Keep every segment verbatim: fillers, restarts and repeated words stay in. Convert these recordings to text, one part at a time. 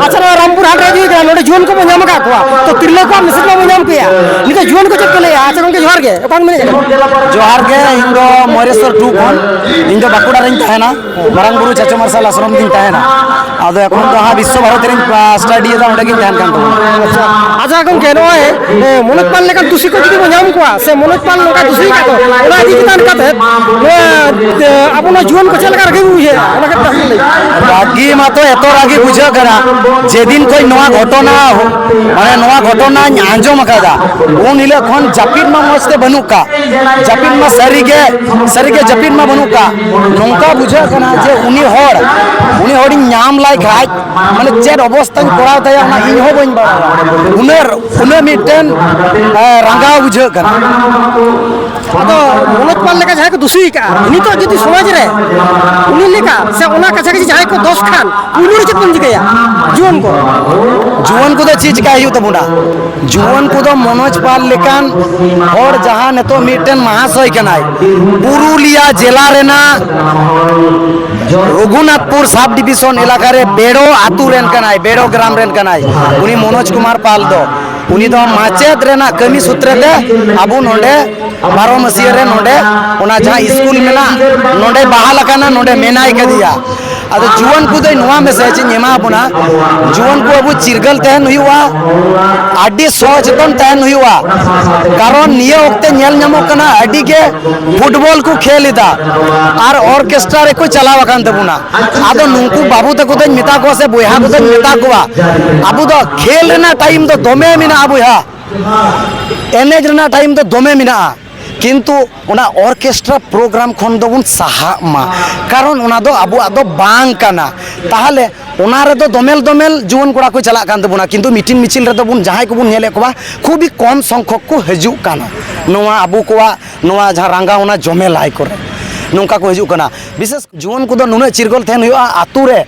ᱟᱪᱪᱷᱟ, ᱱᱚᱣᱟ ᱨᱟᱢᱯᱩᱨ ᱦᱟᱴ ᱨᱮ ᱤᱫᱤ ᱠᱟᱱᱟ, ᱱᱚᱰᱮ ᱡᱩᱣᱟᱹᱱ ᱠᱚᱵᱚᱱ ᱧᱟᱢ ᱟᱠᱟᱫ ᱠᱚᱣᱟ, ᱛᱚ ᱛᱤᱨᱞᱟᱹ ᱠᱚᱣᱟᱜ ᱢᱮᱥᱮᱡᱽ ᱢᱟᱵᱚᱱ ᱧᱟᱢ ᱠᱮᱭᱟ, ᱱᱤᱛᱚᱜ ᱡᱩᱣᱟᱹᱱ ᱠᱚ ᱪᱮᱫ ᱠᱚ ᱞᱟᱹᱭᱟ? ᱟᱪᱪᱷᱟ ᱜᱚᱢᱠᱮ, ᱡᱚᱦᱟᱨ ᱜᱮ, ᱚᱠᱟ ᱠᱷᱚᱱ ᱵᱮᱱ ᱦᱮᱡ ᱟᱠᱟᱱᱟ? ᱡᱚᱦᱟᱨ ᱜᱮ, ᱤᱧ ᱫᱚ ᱢᱚᱭᱨᱮᱥᱚᱨ ᱴᱩ ᱠᱷᱚᱱ, ᱤᱧ ᱫᱚ ᱵᱟᱸᱠᱩᱲᱟ ᱨᱤᱧ ᱛᱟᱦᱮᱱᱟ, ᱢᱟᱨᱟᱝ ᱵᱩᱨᱩ ᱪᱟᱪᱳ ᱢᱟᱨᱥᱟᱞ ᱟᱥᱨᱚᱢ ᱨᱤᱧ ᱛᱟᱦᱮᱱᱟ᱾ ᱟᱫᱚ ᱮᱠᱷᱚᱱ ᱫᱚ ᱦᱟᱸᱜ ᱵᱤᱥᱥᱚ ᱵᱷᱟᱨᱚᱛᱤ ᱨᱤᱧ, ᱟ, ᱥᱴᱟᱰᱤᱭᱮᱫᱟ, ᱚᱸᱰᱮ ᱜᱤᱧ ᱛᱟᱦᱮᱱ ᱠᱟᱱ ᱛᱟᱵᱚᱱᱟ᱾ ᱟᱪᱪᱷᱟ, ᱟᱪᱪᱷᱟ ᱜᱚᱢᱠᱮ, ᱱᱚᱜᱼᱚᱭ, ᱮ, ᱢᱚᱱᱳᱡᱽ ᱯᱟᱞ ᱞᱮᱠᱟᱱ ᱫᱩᱥᱤ ᱠᱚ ᱡᱩᱫᱤ ᱵᱚᱱ ᱧᱟᱢ ᱠᱚᱣᱟ, ᱥᱮ ᱢᱚᱱᱳᱡᱽ ᱯᱟᱞ ᱱᱚᱝᱠᱟ ᱫᱩᱥᱤ ᱠᱟᱛᱮ, ᱚᱱᱟ ᱤᱫᱤ ᱪᱮᱛᱟᱱ ᱠᱟᱛᱮ ᱱᱚᱣᱟ, ᱮ, ᱟᱵᱚ ᱱᱚᱣᱟ ᱡᱩᱣᱟᱹᱱ ᱠᱚ ᱪᱮᱫ ᱞᱮᱠᱟ ᱨᱟᱹᱜᱤ ᱵᱚᱱ ᱵᱩᱡᱷᱟᱹᱣᱟ? ᱚᱱᱟ ᱠᱟᱹᱴᱤᱡ ᱞᱟᱹᱭ᱾ ᱨᱟᱹᱜᱤ ᱢᱟᱛᱚ ᱮᱛᱚ ᱨᱟᱹᱜᱤ ᱵᱩᱡᱷᱟᱹᱜ ᱠᱟᱱᱟ, ᱡᱮᱫᱤᱱ ᱠᱷᱚᱱ ᱱᱚᱣᱟ ᱜᱷᱚᱴᱚᱱᱟ, ᱢᱟᱱᱮ ᱱᱚᱣᱟ ᱜᱷᱚᱴᱚᱱᱟᱧ ᱟᱸᱡᱚᱢ ᱟᱠᱟᱫᱟ, ᱩᱱ ᱦᱤᱞᱳᱜ ᱠᱷᱚᱱ ᱡᱟᱹᱯᱤᱫ ᱢᱟ ᱢᱚᱡᱽ ᱛᱮ ᱵᱟᱹᱱᱩᱜ ᱠᱟᱜ᱾ ᱡᱟᱹᱯᱤᱫ ᱢᱟ ᱥᱟᱹᱨᱤᱜᱮ, ᱥᱟᱹᱨᱤᱜᱮ ᱡᱟᱹᱯᱤᱫ ᱢᱟ ᱵᱟᱹᱱᱩᱜ ᱠᱟᱜ᱾ ᱱᱚᱝᱠᱟ ᱵᱩᱡᱷᱟᱹᱜ ᱠᱟᱱᱟ ᱡᱮ ᱩᱱᱤ ᱦᱚᱲ, ᱩᱱᱤ ᱦᱚᱲᱤᱧ ᱧᱟᱢ ᱞᱟᱭ ᱠᱷᱟᱡ, ᱢᱟᱱᱮ ᱪᱮᱫ ᱚᱵᱚᱥᱛᱟᱧ ᱠᱚᱨᱟᱣ ᱛᱟᱭᱟ, ᱚᱱᱟ ᱤᱧ ᱦᱚᱸ ᱵᱟᱹᱧ ᱵᱟᱲᱟᱭᱟ᱾ ᱩᱱᱟᱹᱜ, ᱩᱱᱟᱹᱜ ᱢᱤᱫᱴᱮᱱ, ᱮ, ᱨᱟᱸᱜᱟᱣ ᱵᱩᱡᱷᱟᱹᱜ ᱠᱟᱱᱟ᱾ ᱟᱫᱚ ᱢᱚᱱᱳᱡᱽ ᱯᱟᱞ ᱞᱮᱠᱟ ᱡᱟᱦᱟᱸᱭ ᱠᱚ ᱫᱩᱥᱤ ᱟᱠᱟᱫᱼᱟ, ᱱᱤᱛᱚᱜ ᱡᱩᱫᱤ ᱥᱚᱢᱟᱡᱽ ᱨᱮ ᱩᱱᱤ ᱞᱮᱠᱟ ᱥᱮ ᱚᱱᱟ ᱠᱟᱪᱷᱟ ᱠᱟᱪᱷᱤ ᱡᱟᱦᱟᱸᱭ ᱠᱚ ᱫᱚᱥ ᱠᱷᱟᱱ, ᱯᱩᱭᱞᱩ ᱨᱮ ᱪᱮᱫ ᱵᱚᱱ ᱪᱤᱠᱟᱹᱭᱟ ᱡᱩᱣᱟᱹᱱ ᱠᱚ? ᱡᱩᱣᱟᱹᱱ ᱠᱚᱫᱚ ᱪᱮᱫ ᱪᱤᱠᱟᱹᱭ ᱦᱩᱭᱩᱜ ᱛᱟᱵᱚᱱᱟ? ᱡᱩᱣᱟᱹᱱ ᱠᱚᱫᱚ ᱢᱚᱱᱳᱡᱽ ᱯᱟᱞ ᱞᱮᱠᱟᱱ ᱦᱚᱲ, ᱡᱟᱦᱟᱸ ᱱᱤᱛᱚᱜ ᱢᱤᱫᱴᱮᱱ ᱢᱟᱦᱟᱥᱚᱭ ᱠᱟᱱᱟᱭ, ᱯᱩᱨᱩᱞᱤᱭᱟ ᱡᱮᱞᱟ ᱨᱮᱱᱟᱜ ᱨᱚᱜᱷᱩᱱᱟᱛᱷᱯᱩᱨ ᱥᱟᱵ ᱰᱤᱵᱤᱥᱚᱱ ᱮᱞᱟᱠᱟ ᱨᱮ ᱵᱮᱲᱳ ᱟᱛᱳ ᱨᱮᱱ ᱠᱟᱱᱟᱭ, ᱵᱮᱲᱳ ᱜᱨᱟᱢ ᱨᱮᱱ ᱠᱟᱱᱟᱭ ᱩᱱᱤ ᱢᱚᱱᱳᱡᱽ ᱠᱩᱢᱟᱨ ᱯᱟᱞ ᱫᱚ᱾ ᱩᱱᱤ ᱫᱚ ᱢᱟᱪᱮᱫ ᱨᱮᱱᱟᱜ ᱠᱟᱹᱢᱤ ᱥᱩᱛᱨᱮ ᱛᱮ ᱟᱵᱚ ᱱᱚᱰᱮ ᱵᱟᱨᱚ ᱢᱟᱹᱥᱤᱭᱟᱹ ᱨᱮ ᱱᱚᱰᱮ ᱚᱱᱟ ᱡᱟᱦᱟᱸ ᱥᱠᱩᱞ ᱢᱮᱱᱟᱜ, ᱱᱚᱰᱮ ᱵᱟᱦᱟᱞ ᱟᱠᱟᱱᱟ, ᱱᱚᱰᱮ ᱢᱮᱱᱟᱭ ᱠᱟᱫᱮᱭᱟ᱾ ᱟᱫᱚ ᱡᱩᱣᱟᱹᱱ ᱠᱚᱫᱚ ᱱᱚᱣᱟ ᱢᱮᱥᱮᱡᱽ ᱤᱧ ᱮᱢᱟ ᱵᱚᱱᱟ, ᱡᱩᱣᱟᱹᱱ ᱠᱚ ᱟᱵᱚ ᱪᱤᱨᱜᱟᱹᱞ ᱛᱟᱦᱮᱱ ᱦᱩᱭᱩᱜᱼᱟ, ᱟᱹᱰᱤ ᱥᱚᱪᱮᱛᱚᱱ ᱛᱟᱦᱮᱱ ᱦᱩᱭᱩᱜᱼᱟ᱾ ᱠᱟᱨᱚᱱ ᱱᱤᱭᱟᱹ ᱚᱠᱛᱮ ᱧᱮᱞ ᱧᱟᱢᱚᱜ ᱠᱟᱱᱟ ᱟᱹᱰᱤ ᱜᱮ ᱯᱷᱩᱴᱵᱚᱞ ᱠᱚ ᱠᱷᱮᱞ ᱮᱫᱟ ᱟᱨ ᱚᱨᱠᱮᱥᱴᱨᱟ ᱨᱮᱠᱚ ᱪᱟᱞᱟᱣ ᱟᱠᱟᱱ ᱛᱟᱵᱚᱱᱟ᱾ ᱟᱫᱚ ᱱᱩᱠᱩ ᱵᱟᱹᱵᱩ ᱛᱟᱠᱚ ᱫᱚᱧ ᱢᱮᱛᱟ ᱠᱚᱣᱟ ᱥᱮ ᱵᱚᱭᱦᱟ ᱠᱚᱫᱚᱧ ᱢᱮᱛᱟ ᱠᱚᱣᱟ, ᱟᱵᱚ ᱫᱚ ᱠᱷᱮᱞ ᱨᱮᱱᱟᱜ ᱴᱟᱭᱤᱢ ᱫᱚ ᱫᱚᱢᱮ ᱢᱮᱱᱟᱜᱼᱟ ᱵᱚᱭᱦᱟ, ᱮᱱᱮᱡ ᱨᱮᱱᱟᱜ ᱴᱟᱭᱤᱢ ᱫᱚ ᱫᱚᱢᱮ ᱢᱮᱱᱟᱜᱼᱟ, ᱠᱤᱱᱛᱩ ᱚᱱᱟ ᱚᱨᱠᱮᱥᱴᱨᱟ ᱯᱨᱳᱜᱨᱟᱢ ᱠᱷᱚᱱ ᱫᱚᱵᱚᱱ ᱥᱟᱦᱟᱜ ᱢᱟ, ᱠᱟᱨᱚᱱ ᱚᱱᱟ ᱫᱚ ᱟᱵᱚᱣᱟᱜ ᱫᱚ ᱵᱟᱝ ᱠᱟᱱᱟ᱾ ᱛᱟᱦᱚᱞᱮ ᱚᱱᱟ ᱨᱮᱫᱚ ᱫᱚᱢᱮᱞ ᱫᱚᱢᱮᱞ ᱡᱩᱣᱟᱹᱱ ᱠᱚᱲᱟ ᱠᱚ ᱪᱟᱞᱟᱜ ᱠᱟᱱ ᱛᱟᱵᱚᱱᱟ, ᱠᱤᱱᱛᱩ ᱢᱤᱴᱤᱝ ᱢᱤᱪᱷᱤᱞ ᱨᱮᱫᱚ ᱵᱚᱱ ᱡᱟᱦᱟᱸᱭ ᱠᱚᱵᱚᱱ ᱧᱮᱞᱮᱫ ᱠᱚᱣᱟ, ᱠᱷᱩᱵ ᱠᱚᱢ ᱥᱚᱝᱠᱷᱚᱠ ᱠᱚ ᱦᱤᱡᱩᱜ ᱠᱟᱱᱟ᱾ ᱱᱚᱣᱟ ᱟᱵᱚ ᱠᱚᱣᱟᱜ ᱱᱚᱣᱟ ᱡᱟᱦᱟᱸ ᱨᱟᱸᱜᱟᱣᱱᱟ ᱡᱚᱢᱮᱞᱟᱭ ᱠᱚᱨᱮ ᱱᱚᱝᱠᱟ ᱠᱚ ᱦᱤᱡᱩᱜ ᱠᱟᱱᱟ᱾ ᱵᱤᱥᱮᱥ ᱡᱩᱣᱟᱹᱱ ᱠᱚᱫᱚ ᱱᱩᱱᱟᱹᱜ ᱪᱤᱨᱜᱟᱹᱞ ᱛᱟᱦᱮᱱ ᱦᱩᱭᱩᱜᱼᱟ, ᱟᱛᱳ ᱨᱮ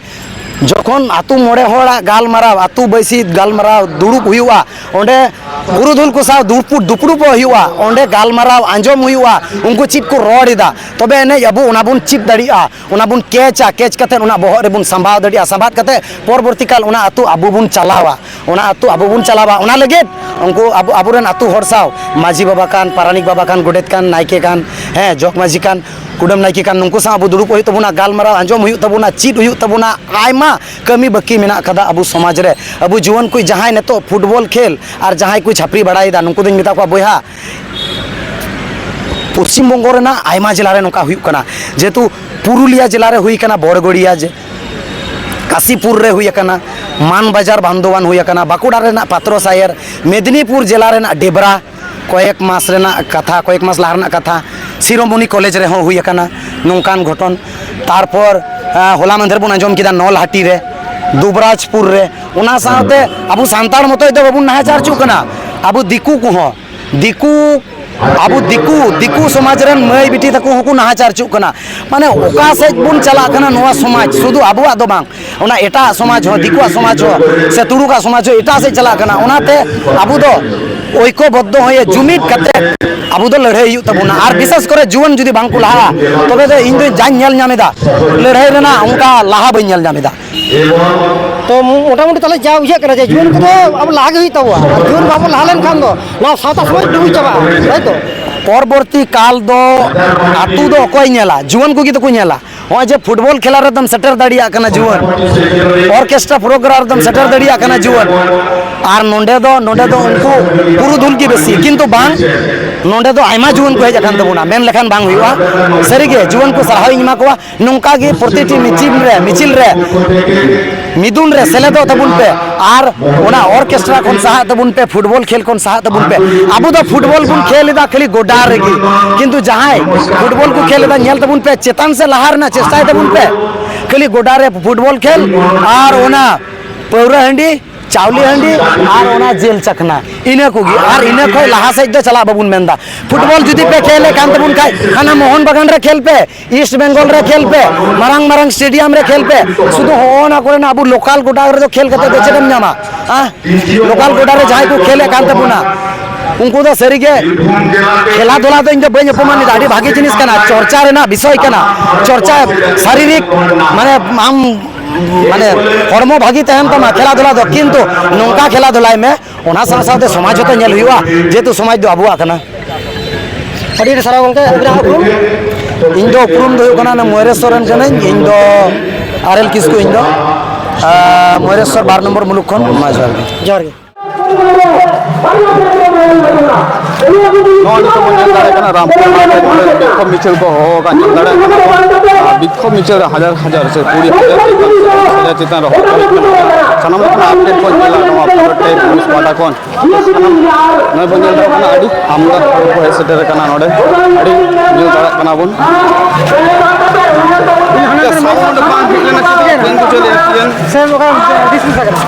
ᱡᱚᱠᱷᱚᱱ ᱟᱹᱛᱩ ᱢᱚᱬᱮ ᱦᱚᱲᱟᱜ ᱜᱟᱞᱢᱟᱨᱟᱣ, ᱟᱹᱛᱩ ᱵᱟᱹᱭᱥᱤ ᱜᱟᱞᱢᱟᱨᱟᱣ ᱫᱩᱲᱩᱵ ᱦᱩᱭᱩᱜᱼᱟ, ᱚᱸᱰᱮ ᱯᱩᱨᱩᱫᱷᱩᱞ ᱠᱚ ᱥᱟᱶ ᱫᱩᱯᱲᱩᱵ, ᱫᱩᱯᱲᱩᱵᱚᱜ ᱦᱩᱭᱩᱜᱼᱟ, ᱚᱸᱰᱮ ᱜᱟᱞᱢᱟᱨᱟᱣ ᱟᱸᱡᱚᱢ ᱦᱩᱭᱩᱜᱼᱟ, ᱩᱱᱠᱩ ᱪᱮᱫ ᱠᱚ ᱨᱚᱲ ᱮᱫᱟ, ᱛᱚᱵᱮ ᱮᱱᱮᱡ ᱟᱵᱚ ᱚᱱᱟ ᱵᱚᱱ ᱪᱮᱫ ᱫᱟᱲᱮᱭᱟᱜᱼᱟ, ᱚᱱᱟ ᱵᱚᱱ ᱠᱮᱪᱟ, ᱠᱮᱪ ᱠᱟᱛᱮᱫ ᱚᱱᱟ ᱵᱚᱦᱚᱜ ᱨᱮᱵᱚᱱ ᱥᱟᱢᱵᱟᱣ ᱫᱟᱲᱮᱭᱟᱜᱼᱟ, ᱥᱟᱢᱵᱟᱫ ᱠᱟᱛᱮᱫ ᱯᱚᱨᱚᱵᱚᱨᱛᱤ ᱠᱟᱞ ᱚᱱᱟ ᱟᱹᱛᱩ ᱟᱵᱚ ᱵᱚᱱ ᱪᱟᱞᱟᱣᱟ, ᱚᱱᱟ ᱟᱹᱛᱩ ᱟᱵᱚ ᱵᱚᱱ ᱪᱟᱞᱟᱣᱟ᱾ ᱚᱱᱟ ᱞᱟᱹᱜᱤᱫ ᱩᱱᱠᱩ ᱟᱵᱚ, ᱟᱵᱚᱨᱮᱱ ᱟᱹᱛᱩ ᱦᱚᱲ ᱥᱟᱶ, ᱢᱟᱹᱡᱷᱤ ᱵᱟᱵᱟ ᱠᱟᱱ, ᱯᱟᱨᱟᱱᱤᱠ ᱵᱟᱵᱟ ᱠᱟᱱ, ᱜᱚᱰᱮᱛ ᱠᱟᱱ, ᱱᱟᱭᱠᱮ ᱠᱟᱱ, ᱦᱮᱸ, ᱡᱚᱜᱽ ᱢᱟᱹᱡᱷᱤ ᱠᱟᱱ, ᱠᱩᱰᱟᱹᱢ ᱱᱟᱭᱠᱮ ᱠᱟᱱ, ᱱᱩᱠᱩ ᱥᱟᱶ ᱟᱵᱚ ᱫᱩᱲᱩᱵ ᱦᱩᱭᱩᱜ ᱛᱟᱵᱚᱱᱟ, ᱜᱟᱞᱢᱟᱨᱟᱣ ᱟᱸᱡᱚᱢ ᱦᱩᱭᱩᱜ ᱛᱟᱵᱚᱱᱟ, ᱪᱮᱫ ᱦᱩᱭᱩᱜ ᱛᱟᱵᱚᱱᱟ, ᱟᱭᱢᱟ ᱠᱟᱹᱢᱤ ᱵᱟᱹᱠᱤ ᱢᱮᱱᱟᱜ ᱠᱟᱫᱟ ᱟᱵᱚ ᱥᱚᱢᱟᱡᱽ ᱨᱮ᱾ ᱟᱵᱚ ᱡᱩᱣᱟᱹᱱ ᱠᱚ ᱡᱟᱦᱟᱸᱭ ᱱᱤᱛᱚᱜ ᱯᱷᱩᱴᱵᱚᱞ ᱠᱷᱮᱞ ᱟᱨ ᱡᱟᱦᱟᱸᱭ ᱠᱚ ᱪᱷᱟᱹᱯᱨᱤ ᱵᱟᱲᱟᱭᱮᱫᱟ, ᱱᱩᱠᱩ ᱫᱚᱧ ᱢᱮᱛᱟ ᱠᱚᱣᱟ, ᱵᱚᱭᱦᱟ, ᱯᱚᱥᱪᱤᱢ ᱵᱚᱝᱜᱚ ᱨᱮᱱᱟᱜ ᱟᱭᱢᱟ ᱡᱮᱞᱟ ᱨᱮ ᱱᱚᱝᱠᱟ ᱦᱩᱭᱩᱜ ᱠᱟᱱᱟ, ᱡᱮᱦᱮᱛᱩ ᱯᱩᱨᱩᱞᱤᱭᱟ ᱡᱮᱞᱟ ᱨᱮ ᱦᱩᱭ ᱠᱟᱱᱟ, ᱵᱚᱲᱜᱚᱲᱤᱭᱟ ᱡᱮ, ᱠᱟᱥᱤᱯᱩᱨ ᱨᱮ ᱦᱩᱭ ᱟᱠᱟᱱᱟ, ᱢᱟᱱ ᱵᱟᱡᱟᱨ ᱵᱟᱱᱫᱳᱣᱟᱱ ᱦᱩᱭ ᱟᱠᱟᱱᱟ, ᱵᱟᱸᱠᱩᱲᱟ ᱨᱮᱱᱟᱜ ᱯᱟᱛᱨᱚ ᱥᱟᱭᱮᱨ, ᱢᱮᱫᱽᱱᱤᱯᱩᱨ ᱡᱮᱞᱟ ᱨᱮᱱᱟᱜ ᱰᱮᱵᱽᱨᱟ, ᱠᱚᱭᱮᱠ ᱢᱟᱥ ᱨᱮᱱᱟᱜ ᱠᱟᱛᱷᱟ, ᱠᱚᱭᱮᱠ ᱢᱟᱥ ᱞᱟᱦᱟ ᱨᱮᱱᱟᱜ ᱠᱟᱛᱷᱟ, ᱥᱤᱨᱳᱢᱚᱱᱤ ᱠᱚᱞᱮᱡᱽ ᱨᱮᱦᱚᱸ ᱦᱩᱭ ᱟᱠᱟᱱᱟ ᱱᱚᱝᱠᱟᱱ ᱜᱷᱚᱴᱚᱱ᱾ ᱛᱟᱨᱯᱚᱨ, ᱟᱸ, ᱦᱚᱞᱟ ᱢᱟᱫᱷᱮᱨ ᱵᱚᱱ ᱟᱸᱡᱚᱢ ᱠᱮᱫᱟ ᱱᱚᱞᱦᱟᱴᱤ ᱨᱮ, ᱫᱩᱵᱨᱟᱡᱽᱯᱩᱨ ᱨᱮ᱾ ᱚᱱᱟ ᱥᱟᱶᱛᱮ ᱟᱵᱚ ᱥᱟᱱᱛᱟᱲ ᱢᱚᱛᱚᱡ ᱫᱚ ᱵᱟᱵᱚᱱ ᱱᱟᱦᱟᱪᱟᱨ ᱦᱚᱪᱚᱜ ᱠᱟᱱᱟ, ᱟᱵᱚ ᱫᱤᱠᱩ ᱠᱚᱦᱚᱸ, ᱫᱤᱠᱩ, ᱟᱵᱚ ᱫᱤᱠᱩ, ᱫᱤᱠᱩ ᱥᱚᱢᱟᱡᱽ ᱨᱮᱱ ᱢᱟᱹᱭ ᱵᱤᱴᱤ ᱛᱟᱠᱚ ᱦᱚᱸᱠᱚ ᱱᱟᱦᱟᱪᱟᱨ ᱦᱚᱪᱚᱜ ᱠᱟᱱᱟ᱾ ᱢᱟᱱᱮ ᱚᱠᱟ ᱥᱮᱫ ᱵᱚᱱ ᱪᱟᱞᱟᱜ ᱠᱟᱱᱟ, ᱱᱚᱣᱟ ᱥᱚᱢᱟᱡᱽ ᱥᱩᱫᱷᱩ ᱟᱵᱚᱣᱟᱜ ᱫᱚ ᱵᱟᱝ, ᱚᱱᱟ ᱮᱴᱟᱜ ᱥᱚᱢᱟᱡᱽ ᱦᱚᱸ, ᱫᱤᱠᱩᱣᱟᱜ ᱥᱚᱢᱟᱡᱽ ᱦᱚᱸ ᱥᱮ ᱛᱩᱲᱩᱠᱟᱜ ᱥᱚᱢᱟᱡᱽ ᱦᱚᱸ ᱮᱴᱟᱜ ᱥᱮᱫ ᱪᱟᱞᱟᱜ ᱠᱟᱱᱟ᱾ ᱚᱱᱟᱛᱮ ᱟᱵᱚ ᱫᱚ ᱳᱭᱠᱚᱵᱚᱫᱽᱫᱷᱚ ᱦᱚᱭᱮ ᱡᱩᱢᱤᱫ ᱠᱟᱛᱮ ᱟᱵᱚ ᱫᱚ ᱞᱟᱹᱲᱦᱟᱹᱭ ᱦᱩᱭᱩᱜ ᱛᱟᱵᱚᱱᱟ᱾ ᱟᱨ ᱵᱤᱥᱮᱥ ᱠᱚᱨᱮ ᱡᱩᱣᱟᱹᱱ ᱡᱩᱫᱤ ᱵᱟᱝ ᱠᱚ ᱞᱟᱦᱟᱜᱼᱟ, ᱛᱚᱵᱮ ᱫᱚ ᱤᱧ ᱫᱚ ᱡᱟᱧ ᱧᱮᱞ ᱧᱟᱢ ᱮᱫᱟ, ᱞᱟᱹᱲᱦᱟᱹᱭ ᱨᱮᱱᱟᱜ ᱚᱱᱠᱟ ᱞᱟᱦᱟ ᱵᱟᱹᱧ ᱧᱮᱞ ᱧᱟᱢ ᱮᱫᱟ᱾ ᱛᱚ ᱢᱚᱴᱟᱢᱩᱴᱤ ᱛᱟᱦᱚᱞᱮ ᱡᱟ ᱵᱩᱡᱷᱟᱹᱜ ᱠᱟᱱᱟ ᱡᱮ ᱡᱩᱣᱟᱹᱱ ᱠᱚᱫᱚ ᱟᱵᱚ ᱞᱟᱦᱟ ᱜᱮ ᱦᱩᱭᱩᱜ ᱛᱟᱵᱚᱱᱟ, ᱟᱨ ᱡᱩᱣᱟᱹᱱ ᱵᱟᱵᱚ ᱞᱟᱦᱟ ᱞᱮᱱᱠᱷᱟᱱ ᱫᱚ ᱱᱚᱣᱟ ᱥᱟᱶᱛᱟ ᱥᱚᱢᱟᱡᱽ ᱰᱩᱵᱩᱡ ᱪᱟᱵᱟᱜᱼᱟ, ᱛᱟᱭ ᱛᱚ? ᱯᱚᱨᱚᱵᱚᱨᱛᱤ ᱠᱟᱞ ᱫᱚ ᱟᱹᱛᱩ ᱫᱚ ᱚᱠᱚᱭ ᱧᱮᱞᱟ? ᱡᱩᱣᱟᱹᱱ ᱠᱚᱜᱮ ᱫᱚᱠᱚ ᱧᱮᱞᱟ᱾ ᱱᱚᱜᱼᱚᱭ ᱡᱮ ᱯᱷᱩᱴᱵᱚᱞ ᱠᱷᱮᱞᱟ ᱨᱮᱫᱚᱢ ᱥᱮᱴᱮᱨ ᱫᱟᱲᱮᱭᱟᱜ ᱠᱟᱱᱟ ᱡᱩᱣᱟᱹᱱ, ᱚᱨᱠᱮᱥᱴᱨᱟ ᱯᱨᱳᱜᱨᱟᱢ ᱨᱮᱫᱚᱢ ᱥᱮᱴᱮᱨ ᱫᱟᱲᱮᱭᱟᱜ ᱠᱟᱱᱟ ᱡᱩᱣᱟᱹᱱ, ᱟᱨ ᱱᱚᱰᱮ ᱫᱚ, ᱱᱚᱰᱮ ᱫᱚ ᱩᱱᱠᱩ ᱯᱩᱨᱩᱫᱷᱩᱞ ᱜᱮ ᱵᱮᱥᱤ, ᱠᱤᱱᱛᱩ ᱵᱟᱝ, ᱱᱚᱰᱮ ᱫᱚ ᱟᱭᱢᱟ ᱡᱩᱣᱟᱹᱱ ᱠᱚ ᱦᱮᱡ ᱟᱠᱟᱱ ᱛᱟᱵᱚᱱᱟ, ᱢᱮᱱ ᱞᱮᱠᱷᱟᱱ ᱵᱟᱝ ᱦᱩᱭᱩᱜᱼᱟ᱾ ᱥᱟᱹᱨᱤᱜᱮ ᱡᱩᱣᱟᱹᱱ ᱠᱚ ᱥᱟᱨᱦᱟᱣ ᱤᱧ ᱮᱢᱟ ᱠᱚᱣᱟ᱾ ᱱᱚᱝᱠᱟ ᱜᱮ ᱯᱨᱚᱛᱤᱴᱤ ᱢᱤᱪᱤᱞ ᱨᱮ, ᱢᱤᱪᱤᱞ ᱨᱮ ᱢᱤᱫᱩᱱ ᱨᱮ ᱥᱮᱞᱮᱫᱚᱜ ᱛᱟᱵᱚᱱ ᱯᱮ ᱟᱨ ᱚᱱᱟ ᱚᱨᱠᱮᱥᱴᱨᱟ ᱠᱷᱚᱱ ᱥᱟᱦᱟᱜ ᱛᱟᱵᱚᱱ ᱯᱮ, ᱯᱷᱩᱴᱵᱚᱞ ᱠᱷᱮᱞ ᱠᱷᱚᱱ ᱥᱟᱦᱟᱜ ᱛᱟᱵᱚᱱ ᱯᱮ᱾ ᱟᱵᱚ ᱫᱚ ᱯᱷᱩᱴᱵᱚᱞ ᱵᱚᱱ ᱠᱷᱮᱞ ᱮᱫᱟ ᱠᱷᱟᱹᱞᱤ ᱜᱚᱰᱟ ᱨᱮᱜᱮ, ᱠᱤᱱᱛᱩ ᱡᱟᱦᱟᱸᱭ ᱯᱷᱩᱴᱵᱚᱞ ᱠᱚ ᱠᱷᱮᱞ ᱮᱫᱟ, ᱧᱮᱞ ᱛᱟᱵᱚᱱ ᱯᱮ, ᱪᱮᱛᱟᱱ ᱥᱮᱫ ᱞᱟᱦᱟ ᱨᱮᱱᱟᱜ ᱪᱮᱥᱴᱟᱭ ᱛᱟᱵᱚᱱ ᱯᱮ᱾ ᱠᱷᱟᱹᱞᱤ ᱜᱚᱰᱟ ᱨᱮ ᱯᱷᱩᱴᱵᱚᱞ ᱠᱷᱮᱞ ᱟᱨ ᱚᱱᱟ ᱯᱟᱹᱣᱨᱟᱹ ᱦᱟᱺᱰᱤ ᱪᱟᱣᱞᱮ ᱦᱟᱺᱰᱤ ᱟᱨ ᱚᱱᱟ ᱡᱮᱞ ᱪᱟᱠᱷᱱᱟ, ᱤᱱᱟᱹ ᱠᱚᱜᱮ᱾ ᱟᱨ ᱤᱱᱟᱹ ᱠᱷᱚᱡ ᱞᱟᱦᱟ ᱥᱮᱫ ᱫᱚ ᱪᱟᱞᱟᱜ ᱵᱟᱵᱚᱱ ᱢᱮᱱᱫᱟ᱾ ᱯᱷᱩᱴᱵᱚᱞ ᱡᱩᱫᱤ ᱯᱮ ᱠᱷᱮᱞᱮᱫ ᱠᱟᱱ ᱛᱟᱵᱚᱱ ᱠᱷᱟᱡ, ᱦᱟᱱᱟ ᱢᱳᱦᱚᱱ ᱵᱟᱜᱟᱱ ᱨᱮ ᱠᱷᱮᱞ ᱯᱮ, ᱤᱥᱴ ᱵᱮᱝᱜᱚᱞ ᱨᱮ ᱠᱷᱮᱞ ᱯᱮ, ᱢᱟᱨᱟᱝ ᱢᱟᱨᱟᱝ ᱥᱴᱮᱰᱤᱭᱟᱢ ᱨᱮ ᱠᱷᱮᱞ ᱯᱮ᱾ ᱥᱩᱫᱷᱩ ᱦᱚᱸᱜᱼᱚ ᱱᱟ ᱠᱚᱨᱮᱱᱟᱜ ᱟᱵᱚ ᱞᱳᱠᱟᱞ ᱜᱚᱰᱟ ᱨᱮᱫᱚ ᱠᱷᱮᱞ ᱠᱟᱛᱮ ᱫᱚ ᱪᱮᱫ ᱮᱢ ᱧᱟᱢᱟ? ᱦᱮᱸ? ᱞᱳᱠᱟᱞ ᱜᱚᱰᱟ ᱨᱮ ᱡᱟᱦᱟᱸᱭ ᱠᱚ ᱠᱷᱮᱞᱮᱫ ᱠᱟᱱ ᱛᱟᱵᱚᱱᱟ, ᱩᱱᱠᱩ ᱫᱚ ᱥᱟᱹᱨᱤᱜᱮ ᱠᱷᱮᱞᱟ ᱫᱷᱩᱞᱟ ᱫᱚ ᱤᱧ ᱫᱚ ᱵᱟᱹᱧ ᱚᱯᱚᱢᱟᱱ ᱮᱫᱟ, ᱟᱹᱰᱤ ᱵᱷᱟᱜᱮ ᱡᱤᱱᱤᱥ ᱠᱟᱱᱟ, ᱪᱚᱨᱪᱟ ᱨᱮᱱᱟᱜ ᱵᱤᱥᱚᱭ ᱠᱟᱱᱟ, ᱪᱚᱨᱪᱟ ᱥᱟᱨᱤᱨᱤᱠ, ᱢᱟᱱᱮ ᱟᱢ, ᱢᱟᱱᱮ ᱦᱚᱲᱢᱚ ᱵᱷᱟᱜᱮ ᱛᱟᱦᱮᱱ ᱛᱟᱢᱟ ᱠᱷᱮᱞᱟ ᱫᱷᱩᱞᱟ ᱫᱚ, ᱠᱤᱱᱛᱩ ᱱᱚᱝᱠᱟ ᱠᱷᱮᱞᱟ ᱫᱷᱩᱞᱟᱭ ᱢᱮ, ᱚᱱᱟ ᱥᱟᱶ ᱥᱟᱶᱛᱮ ᱥᱚᱢᱟᱡᱽ ᱦᱚᱸᱛᱚ ᱧᱮᱞ ᱦᱩᱭᱩᱜᱼᱟ, ᱡᱮᱦᱮᱛᱩ ᱥᱚᱢᱟᱡᱽ ᱫᱚ ᱟᱵᱚᱣᱟᱜ ᱠᱟᱱᱟ᱾ ᱟᱹᱰᱤ ᱟᱹᱰᱤ ᱥᱟᱨᱦᱟᱣ ᱜᱚᱢᱠᱮ, ᱟᱹᱵᱤᱱᱟᱜ ᱩᱯᱨᱩᱢ? ᱤᱧ ᱫᱚ ᱩᱯᱨᱩᱢ ᱫᱚ ᱦᱩᱭᱩᱜ ᱠᱟᱱᱟ, ᱚᱱᱟ ᱢᱚᱭᱩᱨᱮᱥᱣᱚᱨ ᱨᱮᱱ ᱠᱟᱹᱱᱟᱹᱧ, ᱤᱧ ᱫᱚ ᱟᱨ ᱮᱞ ᱠᱤᱥᱠᱩ, ᱤᱧ ᱫᱚ, ᱟᱨ, ᱢᱚᱭᱩᱨᱮᱥᱣᱚᱨ ᱵᱟᱨ ᱱᱚᱢᱵᱚᱨ ᱢᱩᱞᱩᱠ ᱠᱷᱚᱱ᱾ ᱢᱟ ᱡᱚᱦᱟᱨ ᱜᱮ᱾ ᱡᱚᱦᱟᱨ ᱜᱮ᱾ ᱱᱚᱜᱼᱚᱭ ᱱᱤᱛᱚᱜ ᱵᱚᱱ ᱧᱮᱞ ᱫᱟᱲᱮᱭᱟᱜ ᱠᱟᱱᱟ, ᱨᱟᱢᱯᱩᱨ ᱦᱟᱴ ᱨᱮ ᱱᱚᱰᱮ ᱵᱤᱠᱠᱷᱳᱵ ᱢᱤᱪᱷᱤᱞ ᱠᱚ ᱦᱚᱦᱚ ᱟᱠᱟᱫ, ᱧᱮᱞ ᱫᱟᱲᱮᱭᱟᱜ ᱠᱟᱱᱟ ᱵᱚᱱ᱾ ᱟᱨ ᱵᱤᱠᱠᱷᱳᱵ ᱢᱤᱪᱷᱤᱞ ᱨᱮ ᱦᱟᱡᱟᱨ ᱦᱟᱡᱟᱨ ᱥᱮ ᱠᱩᱲᱤ ᱦᱟᱡᱟᱨ ᱥᱟᱡᱟ ᱪᱮᱛᱟᱱ ᱨᱮ ᱦᱚᱲ ᱠᱚ ᱦᱮᱡ ᱠᱟᱱᱟ᱾ ᱥᱟᱱᱟᱢ ᱞᱮᱠᱟᱱᱟᱜ ᱟᱯᱰᱮᱴ ᱵᱚᱱ ᱧᱮᱞᱟ ᱱᱚᱣᱟ ᱯᱩᱨᱟᱹ ᱴᱤᱢ ᱯᱩᱞᱤᱥ ᱯᱟᱦᱴᱟ ᱠᱷᱚᱱ᱾ ᱱᱚᱜᱼᱚᱭ ᱵᱚᱱ ᱧᱮᱞ ᱫᱟᱲᱮᱭᱟᱜ ᱠᱟᱱᱟ, ᱟᱹᱰᱤ ᱟᱢᱫᱟ ᱦᱚᱲ ᱠᱚ ᱦᱮᱡ ᱥᱮᱴᱮᱨ ᱟᱠᱟᱱᱟ ᱱᱚᱰᱮ, ᱟᱹᱰᱤ ᱧᱮᱞ ᱫᱟᱲᱮᱭᱟᱜ ᱠᱟᱱᱟ ᱵᱚᱱ᱾ ᱥᱟᱣᱩᱱᱰ ᱵᱟᱝ ᱦᱮᱡ ᱞᱮᱱᱟ, ᱪᱮᱫᱟᱜ ᱵᱟᱹᱧ ᱵᱩᱡᱷᱟᱹᱣ ᱞᱮᱫᱼᱟ ᱪᱮᱫ? ᱥᱮ ᱚᱠᱟ ᱰᱤᱥᱢᱤᱥ ᱟᱠᱟᱱᱟ?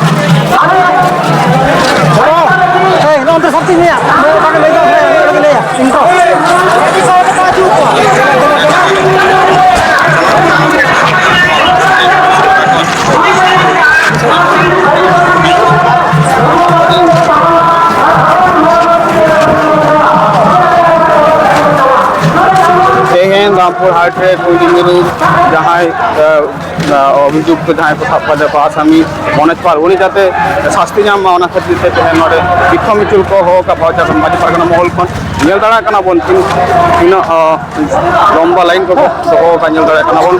ᱚ, ᱦᱮᱸ, ᱱᱚᱜᱼᱚ ᱱᱚᱛᱮ ᱥᱟᱵ ᱛᱤᱧ ᱢᱮᱭᱟ᱾ ᱚᱠᱟ ᱨᱮ ᱞᱟᱹᱭ ᱫᱟ, ᱚᱸᱰᱮ ᱜᱮ ᱞᱟᱹᱭᱟ᱾ ᱤᱧ ᱛᱚ᱾ ᱛᱮᱦᱮᱧ ᱨᱟᱢᱯᱩᱨ ᱦᱟᱴ ᱨᱮ ᱠᱩᱞᱦᱤ ᱢᱩᱨᱩ ᱡᱟᱦᱟᱸᱭ, ᱮ, ᱮ, ᱚᱵᱷᱤᱡᱩᱠᱛᱚ ᱡᱟᱦᱟᱸᱭ ᱠᱚ ᱥᱟᱵ ᱠᱟᱫᱮᱭᱟ ᱠᱚ ᱟᱥᱟᱢᱤ ᱢᱚᱱᱳᱡᱽ ᱯᱟᱞ, ᱩᱱᱤ ᱡᱟᱛᱮ ᱥᱟᱥᱛᱤ ᱧᱟᱢ ᱢᱟ, ᱚᱱᱟ ᱠᱷᱟᱹᱛᱤᱨ ᱛᱮ ᱛᱮᱦᱮᱧ ᱱᱚᱰᱮ ᱵᱤᱠᱠᱷᱳᱵ ᱢᱤᱪᱷᱤᱞ ᱠᱚ ᱦᱚᱦᱚ ᱟᱠᱟᱫ ᱵᱷᱟᱣᱪᱟᱨ ᱢᱟᱹᱡᱷᱤ ᱯᱟᱨᱜᱟᱱᱟ ᱢᱚᱦᱚᱞ ᱠᱷᱚᱱ᱾ ᱧᱮᱞ ᱫᱟᱲᱮᱭᱟᱜ ᱠᱟᱱᱟ ᱵᱚᱱ ᱛᱤᱱ-, ᱛᱤᱱᱟᱹᱜ, ᱮ, ᱞᱚᱢᱵᱟ ᱞᱟᱭᱤᱱ ᱠᱚ ᱫᱚᱦᱚ ᱟᱠᱟᱫ, ᱧᱮᱞ ᱫᱟᱲᱮᱭᱟᱜ ᱠᱟᱱᱟ ᱵᱚᱱ᱾